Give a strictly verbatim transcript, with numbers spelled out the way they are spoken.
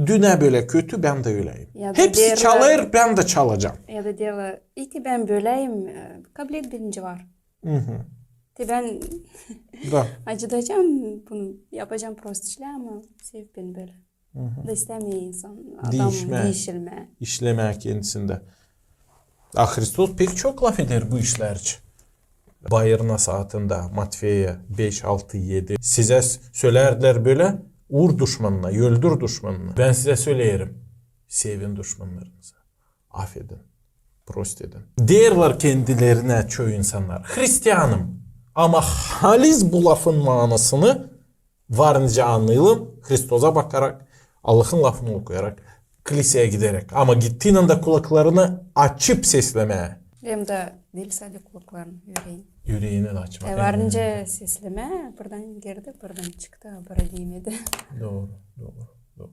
Dünnä bölä kötü, bän dä öleyim. Hepsi çalêr, bän dä çalacam. Ya da deerlär, iti bän böleyim, e, kabul et, beni var. Hı-hı. Te bän Da. acıdacam bunu, yapacam prost işlär, ama sev beni bölä. Da istämeer insan, adam diişilmää. İşlemää kendisindä. A Hristos pek çok lafeder bu işlär için. Bayırına saatında, Matfeya beş, altı, edi. Sizä s-, sölärdilär bölä: uur duşmanına, öldür duşmanını. Bän sizä söleerim: sevin duşmannarınızı. Afedin. Prost edin. Deerlär kendilerinä çoyu insannar: hristianım. Ama haliz bu lafın maanasını var nicä annêêrlar: Hristosa bakarak, Allahın lafını okuyarak, kliseyä gideräk. Ama gittiynän dä kulaklarını açıp seslemää. Hem dä diil sade kulaklarını, üreeni. Üreeni dä açmak. E, var nicä seslemää, buradan girdi, buradan çıktı, bura diilmedi. Dooru, dooru, dooru.